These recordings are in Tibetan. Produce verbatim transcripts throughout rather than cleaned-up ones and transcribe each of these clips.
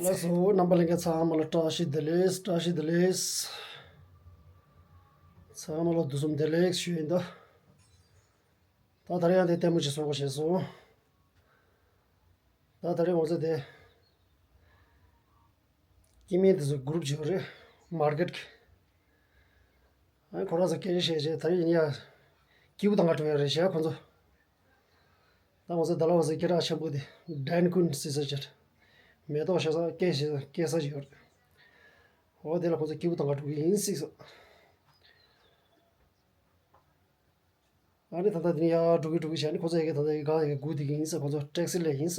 ལགས་སོ། རྣམ་པ་ལྷན་རྒྱས་ཚང་མ་ལ་བཀྲ་ཤིས་བདེ་ལེགས། བཀྲ་ཤིས་བདེ་ལེགས། ཚང་མ་ལ་དུས་གསུམ་བདེ་ལེགས་ཞུ་ཡིན་ད། ད་ད་རེས་ཡང་དེ་ལྟད་མོ་ཅིག་བཟོ་དགོས་བྱས་སོང་། ད་ད་རེས་ང་ཚོ་དེ་སྐྱེ་དམན་དེ་ཚོ་གུ་རུབ་ཅིག་ཡོད་རེད། མར་ཀེཊ་གི། ཨ་ཁོ་རང་ཚོ་སྐད་ཆ་བཤད་བྱས་ད་རེས་ཡིན་ཡ། སྐྱིད་པོ་དང་ག་འགྲོ་ཡ་རེད་ཤག་ཁོ་ཚོ། ད་ང་ཚོ་ཌལ་ཧོ་སི་སྐད་གྲགས་ཆེན་པོ་དེ་ཌན་ཀུན་ཟེར་ས་ཆར། མེ་ཏོག་བཞད་ས་སྐྱེ་བཞད་སྐྱེ་ས་ཅིག་ཡོད་རེད། འོ་དེ་ལ་ཁོ་ཚོ་སྐྱིད་པོ་དང་ག་འགྲོ་གི་ཡིན་སྲིད་ས། ཨ་ནི་ད་ལྟ་དེ་ནས་ཡར་འགྲོ་གི་འགྲོ་གི་བྱས་ཨ་ནི་ཁོ་ཚོ་ཡ་གི་ད་ལྟ་ཡི་ག་ཡི་ག་སྒུག་བསྡད་ཀྱི་ཡིན་ས། ཁོ་ཚོ་ཊེག་སི་ལས་ཡིན་ས།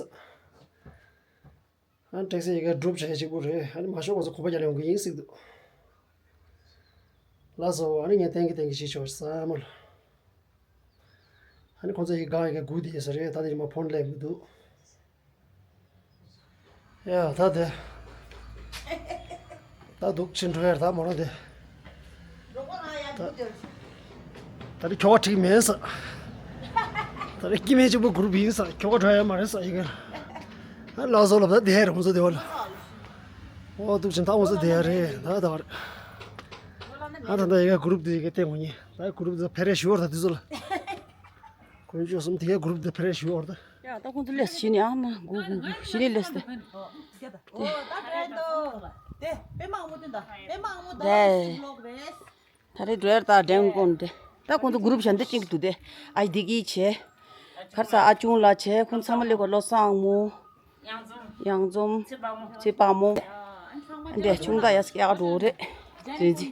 ཨ་ནི་ཊེག་སི་ཡི་ག་སྒྲུབ་བྱས་གཅིག་པུ་རེད། ཨ་ནི་མ་ཤོག་ཁོ་ཚོ་གོམ་པ་རྒྱག་ནས་ཡོང་གི་ཡིན་སྲིད་འདུག་ལགས་སོ། ཨ་ནི་ངས་བསྟན་གི་བསྟན་གི་བྱེད་ཆོག་བསམ་མོ་ལ། ཨ་ནི་ཁོ་ཚོ་ཡི་ག་ཡི་ག་སྒུག་བསྡད་ས་རེད། ད་དེ་རིང་མ་ཕོན་སླེབས་མི་འདུག་ཡ་ད་དེ། ད་འདུག་ཕྱིན་འགྲོ་ཡ་ད་མོ་རང་དེ། ད་ད་རེས་ཁྱོ་ག་འགྲིག་མེད་ས། ད་རེས་སྐྱེ་དམན་གཅིག་པོ་གུ་རུབ་ཡིན་ས། ཁྱོ་ག་འགྲོ་ཡ་མ་རེད་ས་ཡི་ག་ཨ་ལགས་སོ་ལབ་ད་དེ་རེད་ཁོང་ཚོ་དེ་བ་ལ། འོ་འདུག་ཕྱིན་ད་ཁོང་ཚོ་དེ་ཡ་རེད་ད་ད་བ་རེད། ཨ་ད་ད་ཡི་ག་གུ་རུབ་དེ་ཡི་ག་བསྟན་དགོས་ཉེ་ད་གུ་རུབ་དེ་ཕེ་རེ་ཞུ་བར་ད་དུས་ཚོད་ལ། དཀོན་མཆོག་གསུམ་དེ་ག་གུ་རུབ་དེ་ཕེ་རེ་ཞུ་བར་ད། ཡ་ད་ཁོང་ཚོ་ལས་གཞི་ནས་ཨ་མ་གུ་གུ་གུ་གཞི་ནས་ལས་ཏེ། ཨོ་ད་བྲོས་འདུག་དེ་པད་མ་དབང་མོ་དེ་འདྲ་པད་མ་དབང་མོ་ད་དེ་ལ་སི་བི་ལོག་རེད། ད་རེས་འགྲོ་ཡར་ད་འགྲེང་ཀོན་དེ། ད་ཁོང་ཚོ་གུ་རུབ་གཞན་དེ་ཅིག་འདུག་དེ། ཨ་ཡི་དེ་གི་བྱས། ཁར་ས་ཨ་ཆུང་ལ་བྱས་ཁོང་ཚང་མ་ལས་ཁོ་བློ་བཟང་དབང་མོ། གཡང་འཛོམས། ཚེ་དཔག་མོ། འདི་ཆུང་ད་ཡ་སྐྱ་འགྲོ་རེད། རེད་ཅི།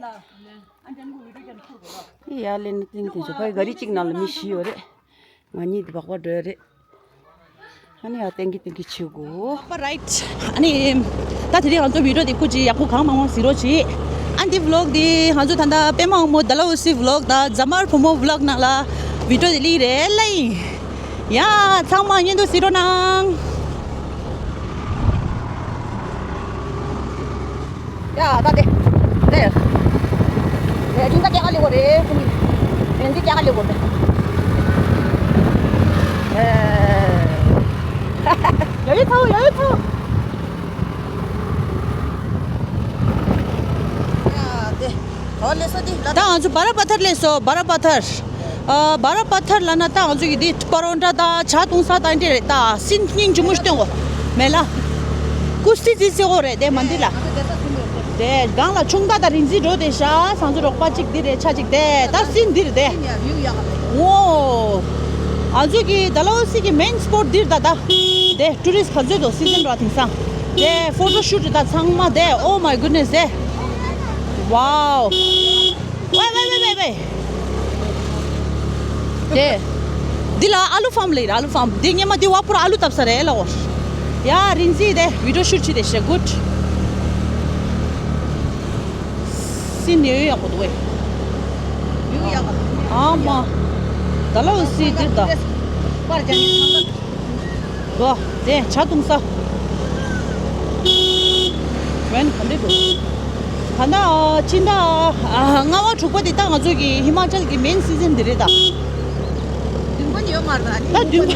ཡ་ལེ་ནི་ཏིང་ཏིང་ཆུ་ཕའི་ག་རི་གཅིག་ནང་ལ་མི་བཞི་ཡོད་རེད། ང་གཉིས་འདི་བག་པ་འགྲོ་ཡ་རེད། ཨ་ནི་ཡ་ཏེང་གི་ཏེང་གི་ཆུ་གོ། བག་པ་རའིཊ། ཨ་ནི། ད་དེ་རིང་ང་ཚོ་བི་ཌིའོ་འདི་སྐུ་ཅི་ཡག་པོ་གང་མང་མང་གཟིགས་རོགས་གྱིས། ཨ་འདི་བི་ལོག་འདི་ང་ཚོ་ད་ལྟ་པད་མ་དབང་མོ་ཌལ་ཧོ་སི་བི་ལོག་དང་རྫ་དམར་བུ་མོ་བི་ལོག་ནང་ལ་བི་ཌིའོ་འདི་ལི་རེད་ལ་ཡིན། ཡ། ཚང་མ་བརྙན་ཐུང་གཟིགས་རོགས་གནང་། ཡ་ད་དེ། དེ། དེ་ཅུང་ད་སྐྱ་ཀ་ལེ་གོ་རེད་ཁུ་མི། དེ་འདི་སྐྱ་ཀ་ལེ་གོ་རེད། ཡ་ཡོད་ཚོ་ཡ་ཡོད་ཚོ། ཡ་དེ། ད་ང་ཚོ་བ་ར་པ་ཐར་སླེབས་སོང་། བ་ར་པ་ཐར། ཨ། བ་ར་པ་ཐར་ལབ་ན་ད་ང་ཚོ་གི་འདི་པ་རོན་ཊ་དང་ཇ་བཏུང་ས་དང་འདི་རེད། ད་སིན་སྙིང་རྗེ་མོ་ཞིག་སྟོན་གོ་མེ་ལ། ཀུ་སི་ཙི་ཙི་འོ་རེད་དེ་མ་འདི་ལ། དེ་སྒང་ལ་ཆུང་ད་ད་རིན་ཙི་འགྲོ་དེ་ཤ་ཚང་ཚོ་རོགས་པ་གཅིག་འདི་རེད་ཆ་གཅིག་དེ་ད་སིན་འདི་རེད་དེ། འོ། ང་ཚོ་གི་ཌལ་ཧོ་སི་གི་མེན་སི་པོཊ་འདིར་ད་ད། དེ་ཊུ་རི་སི་ག་ཚོད་དོ་སི་ཛན་ར་དེང་སང་། དེ་ཕོ་ཊོ་ཤུཊ་ད་ཚང་མ་དེ། Oh my goodness དེ། Wow དེ། འདི་ལ་ཨ་ལུ་ཕཱམ་ལ་ཡིན་ར། ཨ་ལུ་ཕཱམ་འདི་སྔོན་མ་འདི་བ་པུར་ཨ་ལུ་བཏབ་ས་རེད་ལ་འོ། ཡ་རིན་ཙི་དེ་བི་ཌིའོ་ཤུཊ་བྱེད་དེ་ཤེ་གུཌ། སི་ནེ་ཡོད་ཡག་པོ་འདུག་ཨེ། ཨ་མ། ཌལ་ཧོ་སི་འདིར་ད། པར་རྒྱག་ནི་ཚང་མ། དེ་ཇ་བཏུང་ས། ཝན་ག་འདྲ་འདུག་ད་ལྟ་ཕྱི་ཟླ་ལྔ་པ་དྲུག་པ་དེ་ད་ང་ཚོ་གི་ཧི་མ་ཅལ་གི་མེན་སི་ཛན་འདི་རེད་ད། བདུན་པ་ནི་ཡོད་མ་རེད་ད། བདུན་པ།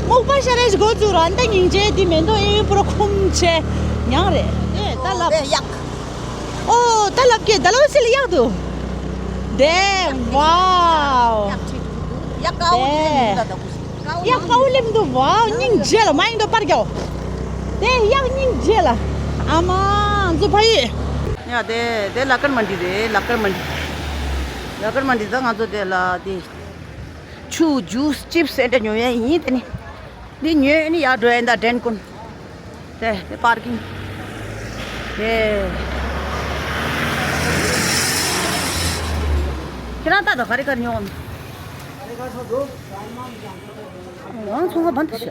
སྨུག་པ་ཤ་རེ་ཞིག་འགོ་བཙུགས་ར་ད་སྙིང་རྗེ་འདི་མེ་ཏོག་ཨེ་པུ་ར་ཁུམ་ཆེ། མྱང་རེད་ཨེ་ད་ལབ། ཡག་ཨོ་ད་ལབ་ཀྱི་ད་ལོ་སི་ལ་ཡག་འདུག་དེ་ཝའོ། ཡག་ཀའོ་ལེམ་འདུག་ཝའོ་སྙིང་རྗེ་ལ་མ་ཡིན་འདུག་པར་རྒྱོ། དེ་ཡག་སྙིང་རྗེ་ལ། ཨ་མ་འཛུ་ཕ་ཡི། ཡ་དེ་དེ་ལ་ཀར་མན་ཌི་རེད། ལ་ཀར་མན་ཌི། ལ་ཀར་མན་ཌི་ད་ང་ཚོ་དེ་ལ་དེ། ཆུ་ཇུས་ཅིབ་སི་ཨེ་འདྲ་ཉོ་ཡ་ཡིན་དེ་ནི། འདི་ཉོས་ནི་ཡར་འགྲོ་ཡ་ཡིན་ད་ཌན་ཀུན། དེ་དེ་པར་ཀིང་། དེ། ཁྱེད་རང་ལྟ་དང་ག་རེ་ག་རེ་ཉོ་འོང་། ཨང་ཚོང་ཁང་བན་དུ་ཤ།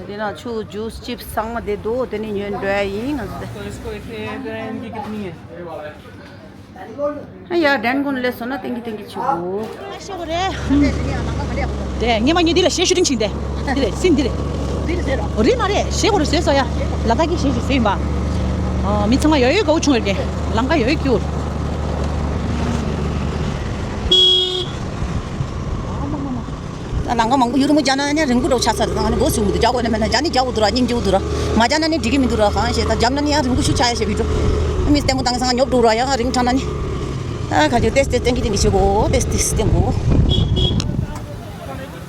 དེ་ན་ཆུ་ཇུས་ཅིབ་སི་ཚང་མ་དེ་འདུག་དེ་ནི་ཉོས་འགྲོ་ཡ་ཡིན་ང་ཚོ་དེ། ཡ་ཌན་ཀུན་ལས་སོང་ན་ཏིང་གི་ཏིང་གི་ཆུ་བོ། ཤེས་དགོས་རེད། དེ་ངས་མ་ཉེ་འདི་ལ་གཞས་ཞུ་ཏིང་ཆིང་དེ། འདི་རེད་སིན་འདི་རེད། འདི་རེད་ཟེར་རོ། རི་མ་རེད་ཤེས་དགོས་རེད་བཟོས་སོ་ཡ། ལ་དྭགས་ཀྱི་གཞས་ཞུ་བཟོས་ཡིན་པ། མི་ཚང་མ་ཡོད་ཡོད་དགའ་བོ་བྱུང་ཡོད་ཀྱི། ལམ་ཁ་ཡོད་ཡོད་ཀྱི་འུར། ད་ ལམ་ཁ་མང་པོ་ཡོད་རུང་མོ་རྒྱག་ན་ཡང་རིང་པོ་འགྲོ་ཆགས་ཚར། ད་ང་ནི་མགོ་ཟུག་མི་འདུག་རྒྱག་དགོས་ན་མེད་ན་རྒྱག་ནི་རྒྱག་དགོས་འདུག་ར། སྙིང་རྗེ་པོ་འདུག་ར། མ་རྒྱག་ན་ནི་འགྲིག་གི་མི་འདུག་ར། གང་ཞེས་ད་རྒྱབ་ན་ནི་ཡང་རིང་པོ་ཞིག་ཆགས་ཡ་ཞེས་བི་འགྲོ། མི་ལྟད་མོ་བཏང་གི་སང་ཉོབ་འགྲོ་ར། ཡང་རིང་དྲགས་ན་ནི། ཨ་ཁ་ཅིག་ཏེས་ཏེས་བསྟན་གི་དེ་འདི་བྱེད་དགོས། ཏེས་ཏེས་བསྟན་དགོས།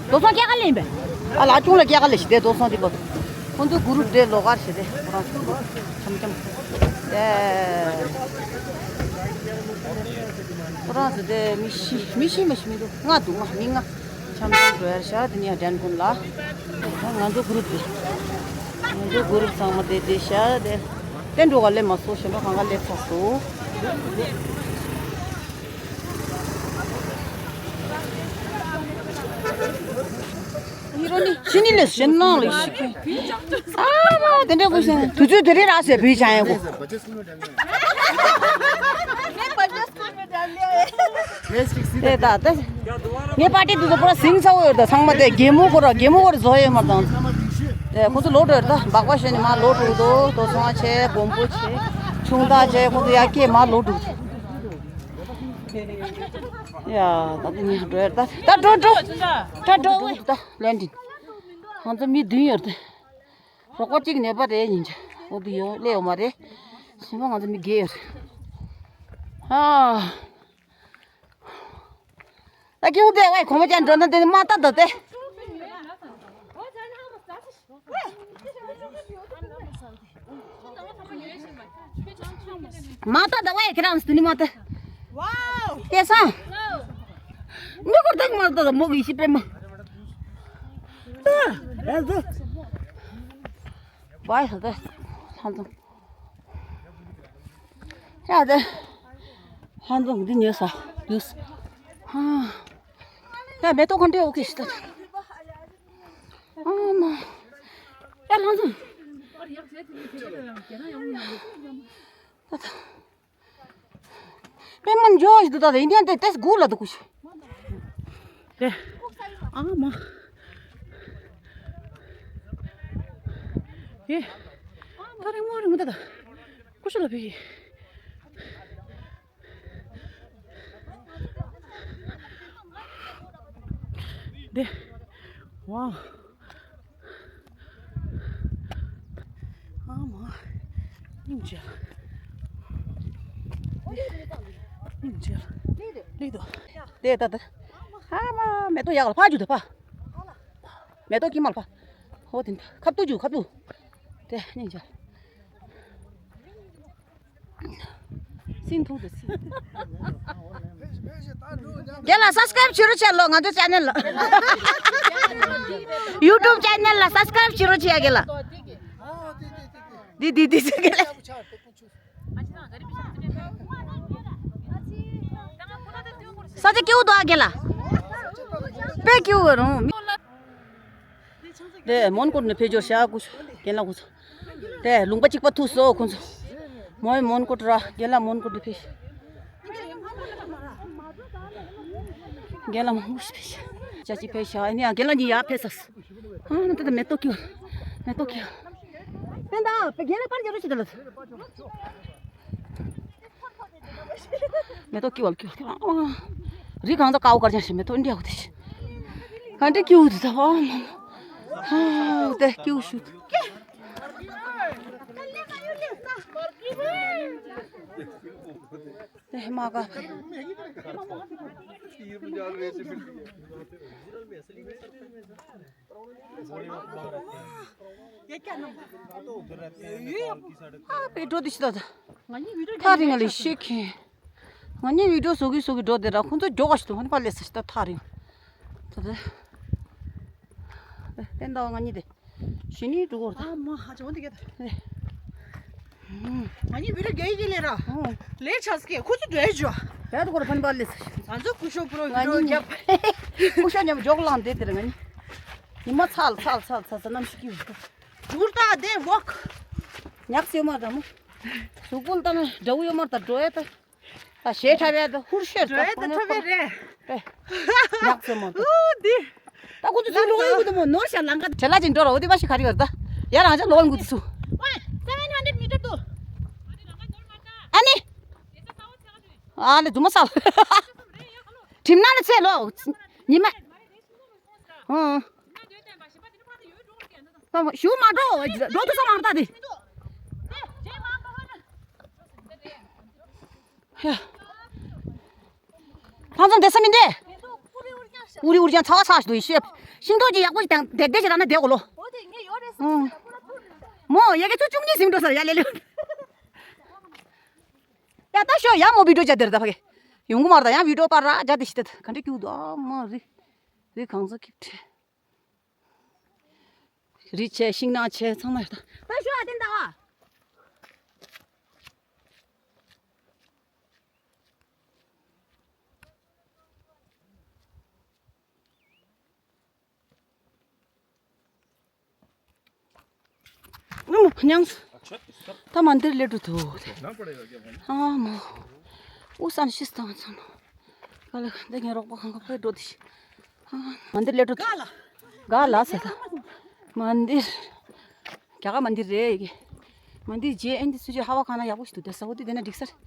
རྡོ་སང་སྐྱེ་ག་ལེན་པས། ཨ་ལ་ཅུང་ལ་སྐྱེ་ག་ལེ་ཞིག་དེ་རྡོ་སང་དེ་པ། ཁོང་ཚོའི་གུ་རུབ་དེ་ལོག་གར་བྱེད་དེ་ཁོ་རང་ཚོ་འཆམ་འཆམ། ཨེ། ཁོ་རང་ཚོ་དེ་མི་ཤི་མི་ཤི་མ་ཤི་མི་འདུག་ལྔ་འདུག་ལྔ་མི་ལྔ། འཆམ་འཆམ་འགྲོ་ཡ་ཤ་དེ་ནས་འགྲན་ཀུན་ལ། ད་ང་ཚོ་གུ་རུབ་དེ། ང་ཚོ་གུ་རུབ་ཚང་མ་དེ་དེ་ཤ་དེ། དེ་འགྲོ་ག་སླེབས་མ་སོང་། གཞན་པ་གང་ག་སླེབས་ཚར་སོང་། ཕྱི་ནི་ལས་གཞན་ནང་ལས་ཤིག་ཨ་མ་དེ་འདྲ་དགོས་ཤིང་དུས་ཚོད་དེ་རིང་རག་ཟེར་བུའི་ཆ་ཡང་གོ། དེ་ད་དེ་ངའི་པར་ཏི་དེ་ཚོ་པུ་ར་ཟིང་ཚ་བོ་ཡོད། ད་ཚང་མ་དེ་གད་མོ་ཁོ་ར་གད་མོ་ཁོ་ར་བཟོ་ཡོད་མ་དང་། དེ་ཁོ་ཚོ་ལོག་འགྲོ་ཡོད། ད་སྦག་པ་བྱས་ནས་མ་ལོག་འགྲོ་གི་འདུག་དོ་ཚོང་བྱས་སྒོམ་པོ་བྱས་ཆུང་བདག་བྱས་ཁོ་ཚོ་ཡར་སྐྱེས་མ་ལོག་འགྲོ་གི་འདུག་ཡ། ད་དེ་ནས་འགྲོ་ཡ། ད་ད་འགྲོ་འགྲོ། ད་འགྲོ་འོས། ད་ལན་འདི་ང་ཚོ་མི་བདུན་ཡོད་དེ། རོགས་པ་གཅིག་ནད་པ་རེད་ཡིན་ཅེ། འོ་དེ་ཡོད་སླེབས་ཡོད་མ་རེད། གཞན་པ་ང་ཚོ་མི་བརྒྱད་ཡོད་རེད། ཨ། ད་ཁྱེད་དེ་ཝའི་གོང་མ་ཅན་འགྲོ་ན་དེ་ནི་མ་ལྟ་ད་དེ། མ་ལྟ་ད་ཝའི་ཁྱེད་རང་སུ་ནི་མ་ལྟ། སྐལ་བཟང་། མི་སྐོར་ཐག་མ་ལྟ་ད་མོ་གི་ཤི་པེ་མ། ཝའི་ཧ་ད་ཧ་ད། ཡ་དེ། ཧན་ཙང་འདི་ཉོས་ས། ཡུས། ཧ། ཡ་མེ་ཏོག་ག་འདྲས་ཨོ་ཁེ་ཤི་ད། ཨ་མ། ཡ་ལང་ཙང་། ད་ད། པེ་མན་ཇོ་ཞིག་ཏུ་ད་ད་ཨིན་ཌི་ཡན་དེ་ཏེས་གུ་ལ་དུ་ཀུ་ཤི། དེ། ཨ་མ། ཡེ། ད་རིང་མོ་རིང་མོ་ད་ད། ཀུ་ཤུ་ལ་བི། དེ། ཝའོ། ཨ་མ། སྙིང་རྗེ། སྙིང་རྗེ། ལི་དོ། དེ་ད་ད། ཨ་མ་མེ་ཏོག་ཡག་ལ་ཕ་རྒྱུ་དེ་ཕ། མེ་ཏོག་གི་མ་ལ་ཕ། ཧོ་དེ་ཁབ་ཏུ་རྒྱུ་ཁབ་ཏུ། དེ་སྙིང་རྗེ། སིན་ཐུང་དུ་སིན། རྒན་ལགས་སབ་སི་ཀ་རེབ་བྱེད་རོགས་བྱས་ལོ། ང་ཚོའི་ཅེ་ནལ་ལ། ཡུ་ཊུབ་ཅེ་ནལ་ལ་སབ་སི་ཀ་རེབ་བྱེད་རོགས་བྱས་རྒན་ལགས། འདི་འདི་འདི་ཟེར་རྒན་ལགས། ས་ཆ་སྐྱིད་པོ་འདུག་ཨ་རྒན་ལགས། དཔེ་སྐྱིད་པོ་རུང་། དེ་མོན་གྷོ་ནས་ཕེབས་འབྱོར་བྱ་ཀུ་ཤུ་རྒན་ལགས་ཁོ་ཚོ། དེ་ལུང་པ་གཅིག་པ་ཐུག་སོ་ཁོ་ཚོ། མོན་མོན་གྷོ་ར་རྒན་ལགས་མོན་གྷོ་ནས་ཕེབས། རྒན་ལགས་མོན་གྷོ་ནས་ཕེབས། ཅ་ཅི་ཕེབས་ཤག་ཨ་ནི་ཡང་རྒན་ལགས་གཉིས་ཡར་ཕེབས་ས། ཨ་ནི་ད་ལྟ་མེ་ཏོག་སྐྱེས། མེ་ཏོག་སྐྱེས། ཕན་ད་རྒན་ལགས་པར་རྒྱག་རོགས་བྱེད་ད་ལ། མེ་ཏོག་སྐྱེ་བ་སྐྱེ་བ། རི་གང་ཚ་དཀར་པོ་དཀར་རྐྱང་ཞིག་མེ་ཏོག་འདྲ་བོ་དེ་ཞིག་ག་འདྲ་སྐྱེ་བོ་དེ་ཚ་བ་མ་མ། དེ་སྐྱེ་བོ་ཞུ། དེ་མ་ག་ཨ་པེ་འགྲོ་དུ་ཤི་ད་ད། ཐག་རིང་ལ་ཤི་ཁེ། ང་གཉིས་བི་ཌིའོ་བཟོ་གི་བཟོ་གི་འགྲོ་དེ་ར་ཁོང་ཚོ་མགྱོགས་ཤི་ད། ང་གཉིས་པ་ལས་ས་ཤི་ད་ཐག་རིང་། ད་ད། ཏན་ད་ང་གཉིས་དེ། ཤི་ནི་འགྲོ་གོ་ད། ཨ་མ་ཧ་ཅང་འདི་ག་ད། ང་གཉིས་བི་ཌིའོ་རྒྱག་གི་ལས་ར། ལས་ཆགས་ཀྱི་ཁོ་ཚོ་འགྲོ་ཡ་ཇོ། བྱ་དུ་གོ་ར་ཕན་པ་ལས་ས་ཤི། ང་ཚོ་སྐུ་ཞབས་པོ་རོ་ང་བི་ཌིའོ་གཉིས་རྒྱབ། སྐུ་ཞབས་མཉམ་མགྱོགས་ལངས་དེ་དེ་ར་ང་གཉིས། ཉི་མ་ཚལ་ཚལ་ཚལ་ཚལ་ཚལ་གནམ་གཤིས་སྐྱིད། འགྱུར་ད་དེ་ཝོག་ཉག་སེ་མར་དང་མོ། གཟུགས་པོ་ལྟ་ན་འདྲ་བོ་ཡོད་མར་ད་འགྲོ་ཡ་ད། ད་ཞེ་ཁྲ་བས་ད་ཧུར་ཤེར་འགྲོ་ཡ་ད་ཁྲ་བས་རེད། ཨེ། ཉག་སེ་མར་ད། ཨུ་དི། ད་ཁོ་ཚོ་ཚུར་ལོག་ཡོང་གི་འདུག་མོ་ནོར་ཤ་ལང་ཀ་བྱེ་ལ་ཅིག་འགྲོ་ར་འོ་དེ་བ་ཞིག་ག་རེ་ཡོད་ད། ཡ་རང་ཅག་ལོག་ཡོང་གི་འདུག་སུ། Seven hundred meter ཏུ། ཨ་ནི། ཨ་ལེ་རྫུན་མ་སལ། གྲིམ་ན་ལ་ཚེ་ལོ། ཉི་མ། ཨང་། ཞུ་མ་འགྲོ། འགྲོ་ཐུབ་ས་མ་རེད་ད་དེ། ཡ། ཕང་ཚང་བསྡད་ས་མི་འདུག་ཨུ་རི་ཨུ་རི་ཀྱང་ཚ་བ་ཚ་ཞིག་འདུག་ཤེས། ཤིང་ཏོག་ཅིག་ཡག་པོ་ཞིག་དང་བསྡད་བསྡད་ཞིག་རག་ན་བསྡད་དགོས་ལོ། ཨང་། མོ་ཡ་གི་ཆུ་བཅུ་གཉིས་ཟིན་འགྲོ་ས་རེད་ཡ་ལེ་ལེ། ཡ་ད་ཤོག་ཡ་མོ་བི་ཌིའོ་བྱ་དེར་ད་ཕ་གི། ཡོང་གི་མ་རེད་ད་ཡང་བི་ཌིའོ་པར་ར་བྱ་དེ་ཤི་ད་ག་འདྲ་སྐྱུག་འདུག་ཨ་མ་རི། རི་གང་ཚ་ཁིབ་ཁྲེ། རི་ཆེ་ཤིང་ནགས་ཆེ་ཚང་མ་ཡོད་ད། ད་ཤོག་ཨ་དེ་འདྲ་བ། ཉང་ས། ད་མ་འདིར་སླེབས་འགྲོ་ཐུབ། ཨ་མོ། ཨུ་སན་ཤིས་དང་ཚང་མ། ག་ལ་འདི་ངའི་རོགས་པ་གང་ག་ཕེབས་འགྲོ་དེ་ཤི། མ་འདིར་སླེབས་འགྲོ་ཐུབ། ག་ལ་ས་ད། མ་འདིར། རྒྱ་གར་མ་འདིར་རེད་ཡ་གི། མ་འདིར་རྗེས་ཨེན་འདི་སུ་ཅི་ཧ་བ་ཁ་ན་ཡག་པོ་ཞིག་འདུག་དེ་ས་འོ་དེ་དེ་ན་འགྲིག་ས་རེད།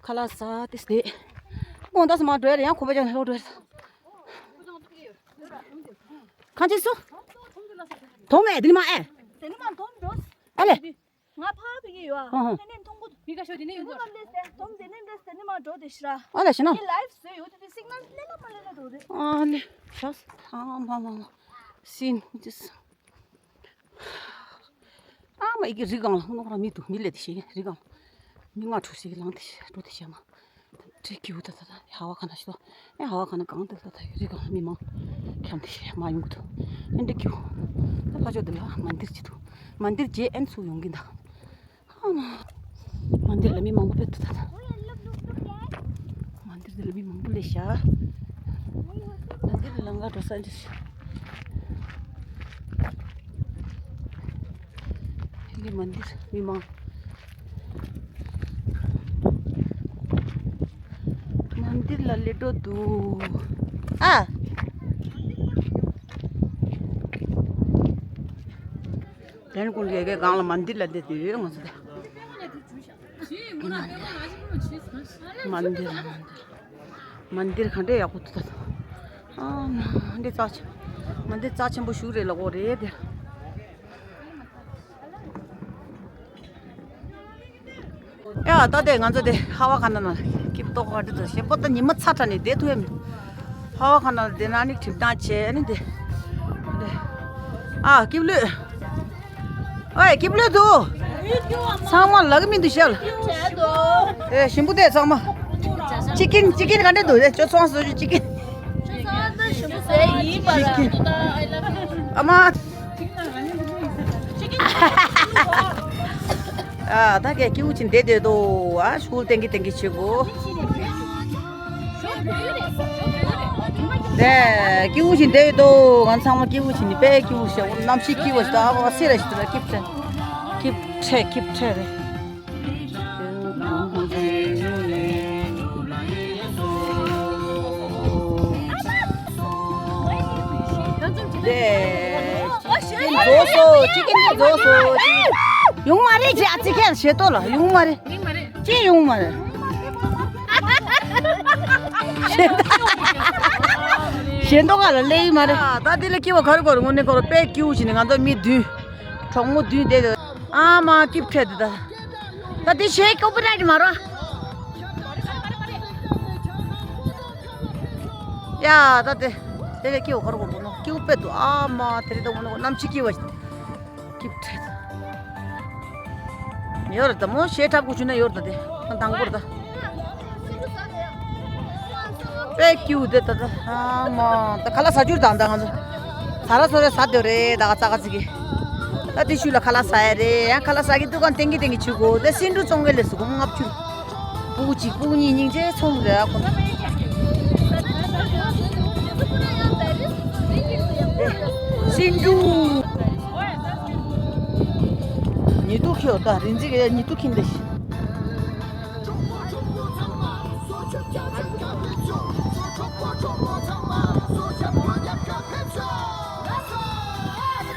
ཁ་ལག་ཟ་དེ་སྡེ། དགོང་དག་སུ་མ་འགྲོ་ཡ་རེད་ཡང་ཁོ་པ་ཅང་ལོག་འགྲོ་ཡ་རེད། གང་ཅི་སུ། དོ་མེད་དེ་ནི་མ་ཨེ། དེ་ནི་མ་དོ་འགྲོ། ཨ་ལེ། ང་ཕ་བི་གི་ཡོད་ཨ། ཧ་ཧ། དེ་ནས་མཐོང་གོ། མི་ཁ་ཤོ་དེ་ནས་ཡོང་གོ། དེ་ནས་མ་ལེས་ཏེ་དོམ་དེ་ནས་ལེས་ཏེ་ནི་མ་འགྲོ་དེ་ཤི་ར། ཨ་ལེ་ཤི་ན། ངས་ལའིབ་བཟོས་ཡོད་དེ་དེ་སིག་ནལ་ལེ་ལ་མ་ལེ་ལ་འགྲོ་རེད། ཨ་ལེ། ཤ་ས་མ་མ་མ། སིན་ཇི་ས། ཨ་མ་ཡི་གེ་རི་སྒང་ལ་ནོ་ར་མི་འདུག་མི་ལེ་དེ་ཤི་རི་སྒང་། མི་ལྔ་དྲུག་ཞིག་ལངས་དེ་ཤི་འགྲོ་དེ་ཤི་མ། འདྲེ་ཀྱུ་ད་ད་ད་ཧ་བ་ཁ་ན་ཤི་ལོ། ཨེ་ཧ་བ་ཁ་ན་གང་དེ་ད་ད་ཡོད་རི་གང་མི་མང་། ཁྱམས་དེ་ཤི་མ་ཡོང་གི་འདུག་ཨེ་འདྲེ་ཀྱུ། ད་ཕ་ཆོ་དེ་ལ་མ་འདིར་ཅི་འདུག་མ་འདིར་རྗེས་ཨེན་ཚུགས་ཡོང་གི་འདུག་ཨ་མ། མ་འདིར་ལ་མི་མང་པོ་ཕེབས་འདུག་ད་ད། མ་འདིར་དེ་ལ་མི་མང་པོ་ལས་ཤ། མ་འདིར་ལ་ང་འགྲོ་ས་འདི་ཤི། ཡི་མ་འདིར་མི་མང་། མ་འདིར་ལ་སླེབས་འགྲོ་འདུག་ཨ། དེན་ཀུན་གྱི་གང་ལ་མ་འདིར་ལ་འདི་དུས་ཡོད་ང་ཚོ་དེ། མ་འདིར་ལ་མ་འདིར། མ་འདིར་ག་འདྲས་ཡག་པོ་འདུག་ད། ཨ་མ་འདི་རྩ་ཆེན། མ་འདི་རྩ་ཆེན་པོ་ཞིག་རེད་ལ་འོ་རེད་དེ། ཡ་ད་དེ་ང་ཚོ་དེ་ཧ་བ་ཁ་ན་ན་ཀིབ་ཏོག་ཧ་འདི་ཚོ་ཞེ་པོ་ད་ཉི་མ་ཚ་དྲགས་ནས་བསྡད་ཐུབ་ཡ་མེད། ཧ་བ་ཁ་ན་དེ་ན་ནི་ཁྲིམས་ཐང་བྱས་ནི་དེ། དེ། ཨ་ཀིབ་ལུས། ཨོའི་ཀིབ་ལུས་འདུག་ཚང་མ་ལག་མི་འདུག་ཤལ། ཨེ་ཞིམ་པོ་དེ་ཚང་མ། ཅི་ཀིན་ཅི་ཀིན་ག་འདྲ་འདུག་ལས་ཅོ་ཚོང་སོ་ཅི་ཀིན། ཨ་མ། ཨ་ད་གས་ཀིའུ་ཅིན་བསྡད་བསྡད་དོ། ཨ་ཤུལ་ཏེང་གི་ཏེང་གི་བྱེད་གོ། དེ་ཀིའུ་ཅིན་བསྡད་དོ། ང་ཚང་མ་ཀིའུ་ཅིན་ནི་དཔེ་ཀིའུ་ཤ་འོ་གནམ་གཤིས་སྐྱིད་པ་ཞིག་ད་ཨ་སེ་ར་ཞིག་ད་ཀིབ་ཏྲེ་ཀིབ་ཏྲེ་ཀིབ་ཏྲེ་རེད། ཅི་ཀིན་རྫོགས་སོ། ཅི་ཀིན་རྫོགས་སོ། ཡོང་མ་རེད། ཅི་ཨ་ཙི་ཁན་ཞེ་ཏོ་ལ་ཡོང་མ་རེད། ཅི་ཡོང་མ་རེད། ཞེ་ཏོ་ག་ལ་ལེ་ཡི་མ་རེད། ད་དེ་ལ་སྐྱེ་བ་ག་རེ་གོ་རེ་དངོས་གནས་གོ་རེ་དཔེ་སྐྱིད་པོ་བྱས་ནས་ང་ཚོ་མི་བདུན། གྲོགས་མོ་བདུན་བསྡད་ཡོད། ཨ་མ་སྐྱིད་ཁྲེ་དེ་ད། ད་དེ་ཞེ་ཀོ་པི་རའིཊ་མ་རོ། ཡ་ད་དེ། དེ་ལས་སྐྱིད་པོ་ག་རེ་གོ་རེ་དངོས་གནས་སྐྱིད་པོ་དཔེ་འདུག་ཨ་མ་དེ་རེད་ད་དངོས་གནས་གནམ་གཤིས་སྐྱིད་པ་ཞིག་སྐྱིད་ཁྲེ་ད། ཡོད་རེད་ད་མོ་ཞེ་དྲག་པོ་བྱུང་ན་ཡོད་རེད་ད་དེ། དང་པོར་ད། དཔེ་སྐྱིད་པོ་དེ་ད་ད། ཨ་མ་ད་ཁ་ལག་ཟ་རྒྱུར་དང་ད་ང་ཚོ། ཟ་ར་ཚོ་རེ་ཟ་འདོད་རེད་ད་ག་ཙག་ག་ཙིག་གི། ད་དེ་ཤུལ་ལ་ཁ་ལག་ཟ་ཡ་རེད། ཡང་ཁ་ལག་ཟ་གི་འདུག་ག་ཏེང་གི་ཏེང་གི་བྱེད་གོ། དེ་སེ་འབྲུ་བཙོང་གི་ལས་སུ་གོ་ལྔ་བཅུ། སྤུ་གུ་གཅིག་སྤུ་གུ་གཉིས་སྙིང་རྗེ་ཚོང་རེད་ཨ་ཁོ། སེ་འབྲུ། ཉི་གདུགས་ཁྱེར་ད་རིན་འཛིན་གྱི་ཉི་གདུགས་ཁྱེར་འདི།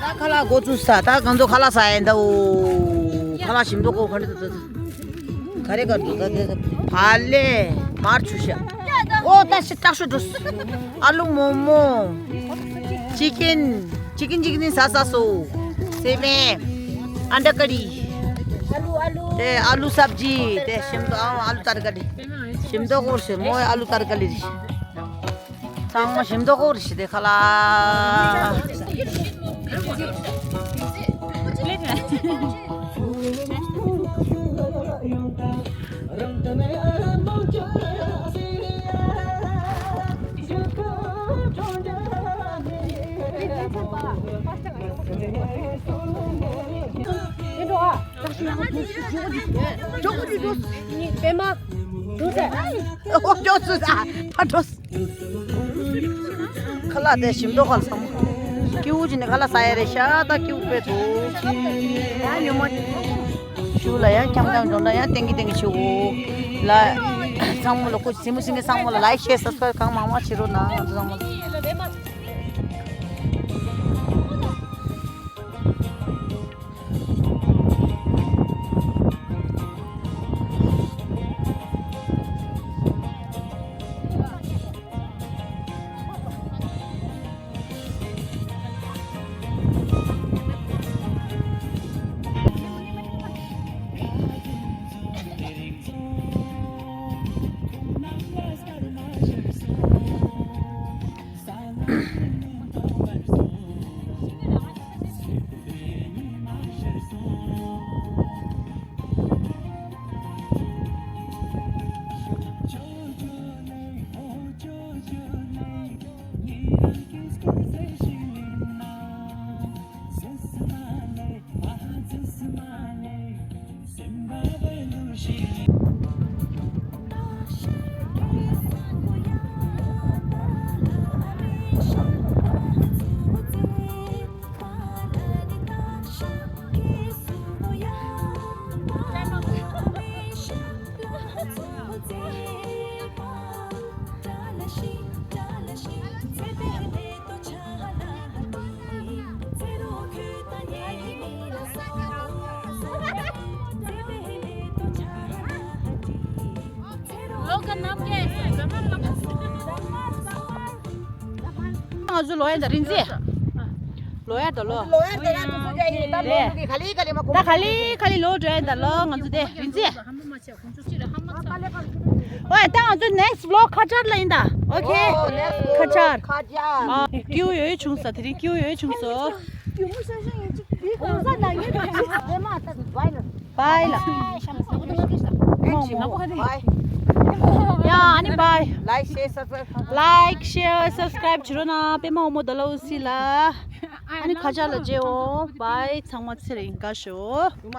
ད་ཁ་ལག་འགོ་བཙུགས་ས། ད་གང་ཚོ་ཁ་ལག་ཟ་ཡིན་ད། འོ། ཁ་ལག་ཞིམ་མདོག་གོ་ག་འདྲ་འདུག་ད་ད། ག་རེ་ག་འདུག་ད་ད་ད། བག་ལེབ། མར་ཆུ་ཤ། འོ་ད་ཤི་སྟག་ཤོ་འགྲོ། ཨ་ལུ་མོག་མོག་ཅི་ཀིན། ཅི་ཀིན་ཅི་ཀིན་ཟ་ས་སོ། སེ་མེ། ཨན་ཌ་ཀ་རི། དེ་ཨ་ལུ་སབ་ཇི། དེ་ཞིམ་མདོག་ཨ་ཨ་ལུ་ཏར་ཀ་རི། ཞིམ་མདོག་གོར་ཞིམ་མོ་ཨ་ལུ་ཏར་ཀ་རི། ཚང་མ་ཞིམ་མདོག་གོར་ཞིག་དེ་ཁ་ལ། པད་མ། འགྲོ་ཟེར། ཨོ་འགྲོ་ཟེར། ད་འགྲོ། ཁ་ལག་དེ་ཞིམ་མདོག་ཁ་ལ་ཚང་མ། ཀེའུ་ཅི་ནས་ཁ་ལག་ཟ་ཡ་རེད་ཤག་ད་ཀེའུ་དཔེ་འདུག་ཡ་ཉོ་མ། ཞུ་ལ་ཡང་འཁྱམ་འཁྱམ་འགྲོ་ན་ཡང་ཏེང་གི་ཏེང་གི་ཞུ་གོ་ལ། ཚང་མ་ལ་ཁོ་སིམ་སིམ་གི་ཚང་མ་ལ་ལའིག་ཤེར་སབ་སི་ཀ་རའིབ་གང་མང་མང་བྱེད་རོགས་གནང་། ང་ཚོ་ཚང་མ་ལ། ང་ཚོ་ལོ་ཡན་དང་རིན་ཙེ། ལོ་ཡན་དང་ལོ། ལོ་ཡན་དང་ང་ཚོ་ཡ་ཡིན་ད་ལོ་ལོ་གི་ག་ལེ་ག་ལེ་མ་གོ། ད་ག་ལེ་ག་ལེ་ལོ་འགྲོ་ཡན་དང་ལོ། ང་ཚོ་དེ་རིན་ཙེ། ཨོ་ད་ང་ཚོ་next vlog ཁ་ཆར་ལ་ཡིན་ད། ཨོ་ཁེ། ཨོ་next vlog ཁ་ཆར། ཁ་ཆར། ཨ་ཀེའུ་ཡོད་ཆུང་ས། དེ་རིང་ཀེའུ་ཡོད་ཆུང་སོ། ཡུ་མོ་ཤ་ཤ་ཡིན་ཅིག་དེ་གོང་ས་ན་ཡོད་དོ། དེ་མ་ད་བའི་ལ། བའི་ལ། ཤམ་ས་གོ་ད་ལ་ཁེ་ཤ། མོ་མོ་བའི། ཡ་ཨ་ནི་བའི། Like share subscribe། Like share subscribe བྱེད་རོགས་གནང་། པད་མ་འོ་མོ་ད་ལོ་སི་ལ། ཨ་ནི་ཁ་ཆར་ལ་མཇལ་འོ། བའི། ཚང་མ་ཚེ་རིང་དགའ་ཤོག་ཡུ་མ།